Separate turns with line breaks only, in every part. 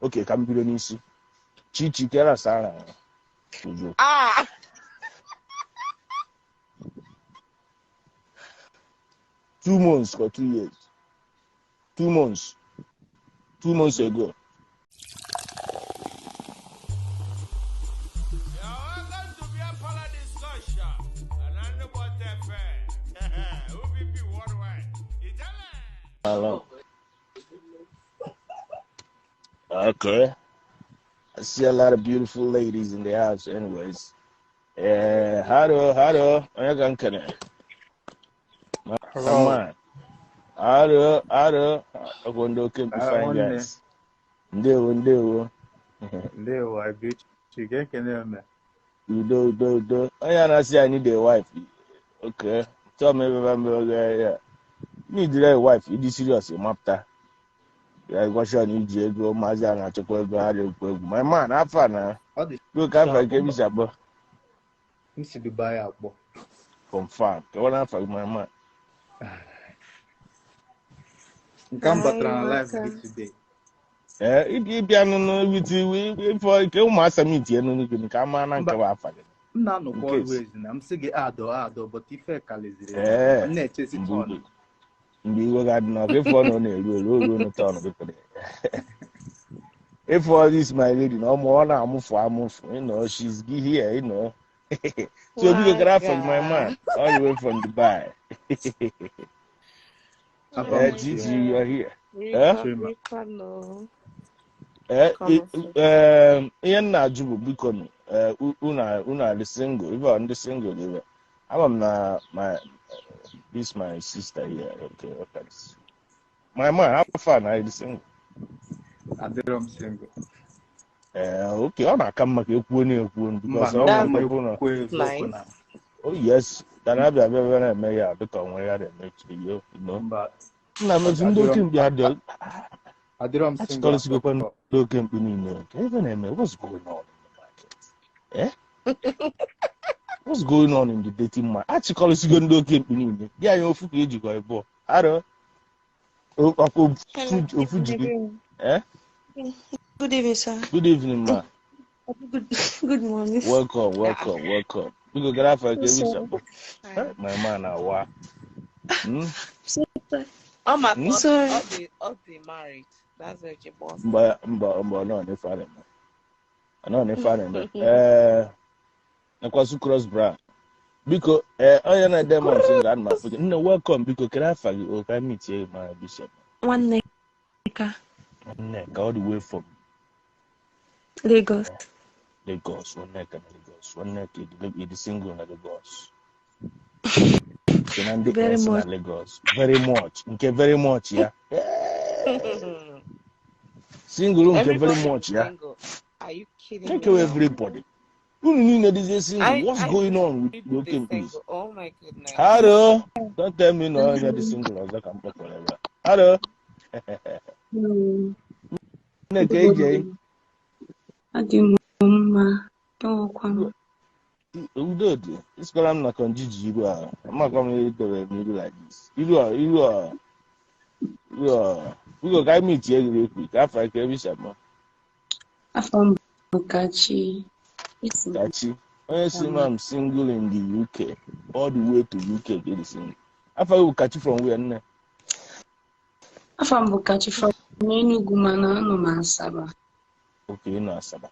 Oke, ka m bido n'isi. Chichi kera sara. Uju.
Ah!
2 months or 2 years. 2 months. 2 months ago.
You're welcome to Beer Parlor Discussion. And I'm what FM. OVP Worldwide. Italian.
Hello. Okay. I see a lot of beautiful ladies in the house, anyways. Yeah, hello, hello. Onye ka nkene? My
Hello.
man. Hello, hello. Ọkwa ndị oke mkpi fine
Nwanne.
guys. Ndewo, ndewo.
Ndewo, I greet you. Ka ekene eme.
Udo, udo, udo. Onye a na-asị I need a wife. Okay. Tell me ebe mbe oge ya. Need a wife. Ịdị serious, ịmapụta. Ya gwasha na iji ego, maazị a na-achọkwa ego, ha na-ekwu egwu. My man, afọ a na.
Ọ dị
Go ka afọ
sharp.
nke m si akpọ.
M si Dubai akpọ.
Confirm. Ka ọ na-afa gị, my man.
Nke m
Hi,
batara na live
Maka.
gị today.
Ee, ịbịa nụnụ wit ifo nke ụmụasa mit enunu gị ka a maa na
Mba,
nke bụ afa gị.
m
In
na-anọkwa
case.
always na m sị gị adọ adọ, but ife kaliziri m.
Ee,
M na-echezi
mgbe
tọn.
iwe mgbe iwe ga-adị n'ọkụ ịfụ ọ na ọ na-eru eru o ruo n'ụtọ ọnụ gị pụrụ. Ịfụ all this my lady na ọmụ ọ na-amụfụ amụfụ, you know, she's here. So biko gara afọ gị, my
Waga.
man, all the way from Dubai.
Afa
Eh,
m
Oh my
Gigi,
Chima.
you
God.
are here. Eh?
Rico,
Chima.
Rico, no.
Eh,
Come on.
ihe m na-ajụ bụ biko nụ, eh, unu adị single, ife ọ ndị single ibe. Ama m na my this my sister here. Okay, okay. My man, how far na ịdị single?
Adịrọ m single.
Eh, okay, ọ na-aka mma ka ekwuo na-ekwuo
Mba,
because
na
ọ
ọ
That's
mma
bụ na
ekwu eziokwu na
nice.
oh yes, ka na-abịa abịa bịa na-eme ya dịka onwe ya na-eme yo, you know.
Mba,
Nna m ezu ndị
adịrọ
oke
m
mkpi adị
adịrọ m single at
achịkọrọsigokwa
all.
ndị oke mkpi niile. Ka ebe na-eme, what's going on in the market? Eh? What's going on in the dating market? Achịkọrọsigo ndị oke mkpi niile. Gị anya ofu ka ejikọ ịbụọ. Arụ ọkwa
Hello,
ofu ofu
good
ji gị.
evening.
Eh?
Good evening, sir.
Good evening, ma.
Good morning.
Welcome,
Yeah.
welcome, welcome. Biko gara afọ ka
So
ebi
sorry.
sakpo.
Hi.
My man awa. Hmm?
So
Oh my
Hmm?
God,
sorry.
all the married. That's what your boss.
Mba mba mba ọ nọ n'ife a na-eme. Ọ nọ n'ife a na-eme. Ee, nakwasu cross brand. Biko, ee, onye na-ede m nsị ga ana m afụ gị. Nne, welcome, biko kere afa gị o ka anyị meet ma bishop.
One Nneka,
Nneka all the way from
Lagos.
Lagos. Nneka na Lagos. Nneka ịdị single na Lagos. So na ndị
Very
S na
much.
Lagos. Very much. Nke very much ya. Single nke very
Everybody
much
is
ya.
single. Are you kidding
Take
me
away
now?
everybody. Unu niile dịzie single.
I
What's
I
going on with
people
the oke
they
mkpis?
single. Oh my goodness.
Hello. Don't tell me na onye dị single ọzọ ka m kpọkọrọ ebe a. Hello.
Hello.
Nneka
Good
ije.
morning. Adị m mma. Enwekwa m.
Udo dị. Isikwara m na kọnjiji iru a. Amakwa m ihe edobere m iru like this. Iru a, iru a, iru a. Biko ka anyị meet egwuregwu ekwu ka afọ ka ebe isi akpọ.
Afọ m bụ Kachi. Esi m
Kachi. Onye si
Kano.
ma m single in the UK. All the way to UK ka ịdị single. Afọ gị bụ Kachi from where nne?
Afọ m bụ Kachi from Enugu mana anọ m Asaba.
Okay, ị nọ Asaba.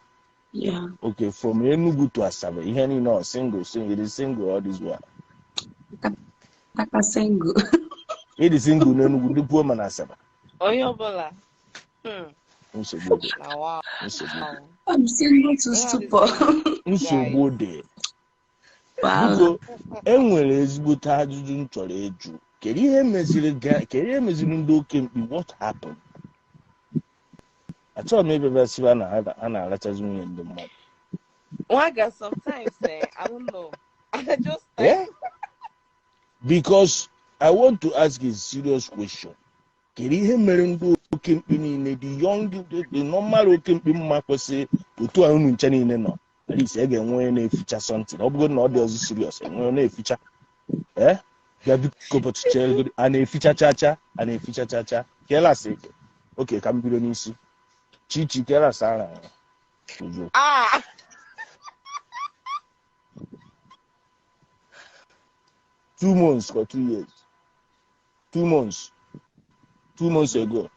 Yeah.
Okay, from Enugu to Asaba. Ihe niile ọ single, single, ịdị single all this while.
Taka single.
Ịdị single n'Enugu dịkwuo ma na Asaba.
Oyobola.
Nsogbu dị.
Now wow.
Nsogbu dị.
I'm single to
We have the
stupor.
same guys.
Nsogbu dị.
Wow.
Biko, enwere ezigbote ajụjụ m chọrọ ịjụ. Kedu ihe meziri kedu ihe meziri ndị oke mkpi? What happened? Achọrọ m ịbịa bịa na ha na-arachazi nwunye ndị mmadụ.
Waga sometimes I don't know. I just
Yeah?
like
Because I want to ask a serious question. Kedu ihe mere ndị oke mkpi niile the young the normal oke mkpi mma kwesịrị otu a unu nche niile nọ at least e ga-enwe onye na-eficha something ọ bụrụ na ọ dị ọzọ serious enwe onye na-eficha eh bịa biko bọchịcha ego a na-eficha chacha a na-eficha chacha kelasị oke ka m bido n'isi. Chichi kera sara. Uju.
Ah!
2 months or 2 years? 2 months. 2 months ago.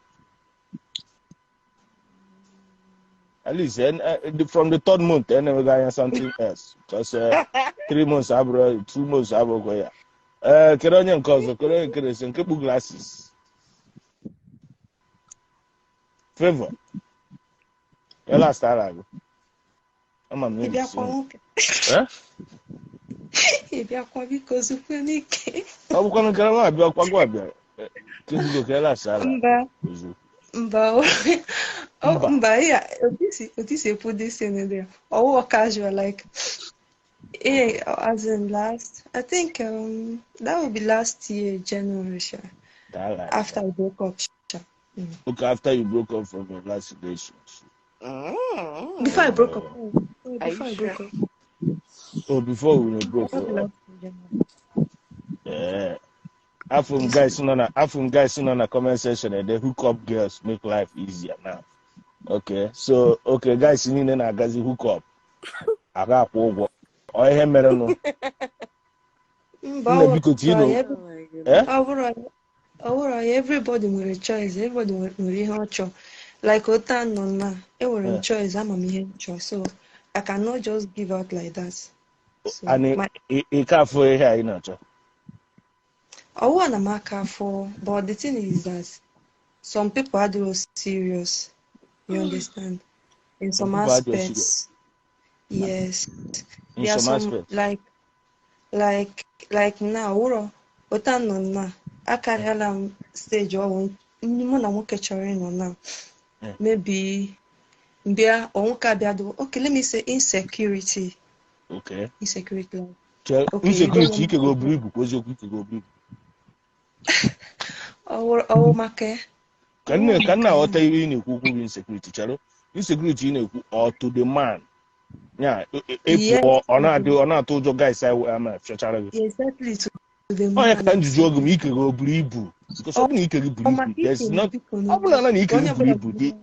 At least from the third month, then we got something else. Because 3 months abro, 2 months abro ya. Kedu onye nke ọzọ? Kedu onye nke na-ese nke kpu glasses? Favor. Ya last ara gị. Ama m na
Ị
ị
bịakwa
single.
nwoke.
Eh?
Ị bịakwa, biko zukwe n'ike.
Ọ bụkwanụ nke nwa abịa kwago abịa. Kedugo ka ya last ara.
Mba,
Eziokwu.
mba, o
Mba.
mba, ya otu isi ekwu this thing there. Ọwụ casual like as in last, I think that would be last year, January, sha.
That like
After I broke up, sha.
Okay, after you broke up from your last relationship.
Before I broke up.
Oh,
Oh,
Are you
before I
sure?
broke up.
Oh, before we broke
That
up.
last year, January.
Yeah. Afụ m guys nọ na comment section ede, "Hook up girls make life easier now." Okay, so okay, guys niile na-agazi hook up. Aga akwụ ụgwọ. Ọ ihe mere nụ.
Mba,
Nne
ọ
biko
bụrụ
tinụ.
ya,
Oh my
Eh?
goodness.
ọ bụrụ ya, everybody nwere choice, everybody nwere ihe ọ chọrọ. Like otu a nọ na, enwere m choice, ama m ihe m chọrọ, so I cannot just give out like that. So
And
my
ị ka afụ ihe anyị na-achọ.
Ọwụwa na m aka afọ, but the thing is that some people adịrọ serious, you understand? In
Some
some
people adịrọ serious.
aspects, yes.
In
There are
some
some
aspects.
like now, ụrọ otu a nọ na akarịala m stage ọwụ mụ na nwoke chọrọ ịnọ na maybe mbịa ọ nwoke abịa do, okay, let me say insecurity. Insecurity, like okay, you don't
Insecurity
want
ike go buru ibu kwa eziokwu ike go buru ibu.
Ọwụ maka ya.
Ka nna ka nna aghọta ihe ị na-ekwu okwu bụ insecurity. Chere, insecurity ị na-ekwu ọ to the man ya ịpụọ ọ na-adị ọ na-atụ ụjọ guys ama fịachara gị.
Exactly, to the
Onye ka
man.
njụjụ oge m ike gị o buru ibu, because ọ bụrụ na ike gị buru
Ọ
ibu
maka
there's
ike
not
biko
ọ bụrụ na ike
onye
gị buru
ọbụla
ibu dị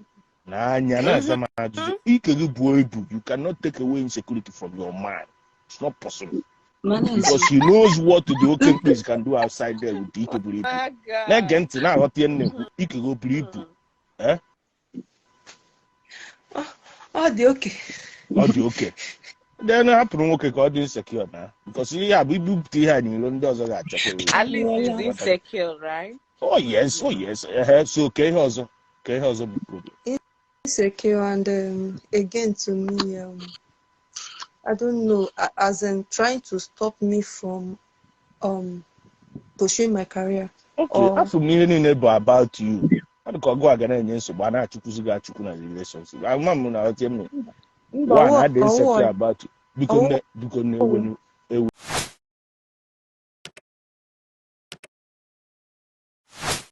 n'anya na-aza m ajụjụ, ike gị buo ibu, you cannot take away insecurity from your man. It's not possible
Mana
because he knows what the oke mkpezi can do outside there with the ike buru ibu.
My God.
Na-ege ntị na-aghọta ihe m na-ekwu, ike gị o buru ibu, eh?
Ọ dị oke.
Ọ dị oke, then hapụrụ nwoke ka ọ dị insecure na because ihe a bụ ibupụta ihe a n'ilo ndị ọzọ ga-achọkwa iwe.
At least he's insecure, right?
Oh yes, oh yes. Ehe, so ka ihe ọzọ, ka ihe ọzọ bụ problem?
Insecure and again to me, I don't know, as in trying to stop me from pursuing my career.
Okay.
Or
Afọ m ihe niile bụ about you. Ọ dị ka ọgụ a ga na-enye nsogbu a na-achụkwuzi gị achụkwu na relationship. Ama m na ọtie m
Mba,
one
ọwụ
adị insecure
ọwụ
about you. Biko
ọwụ
nne, biko nne, ewenu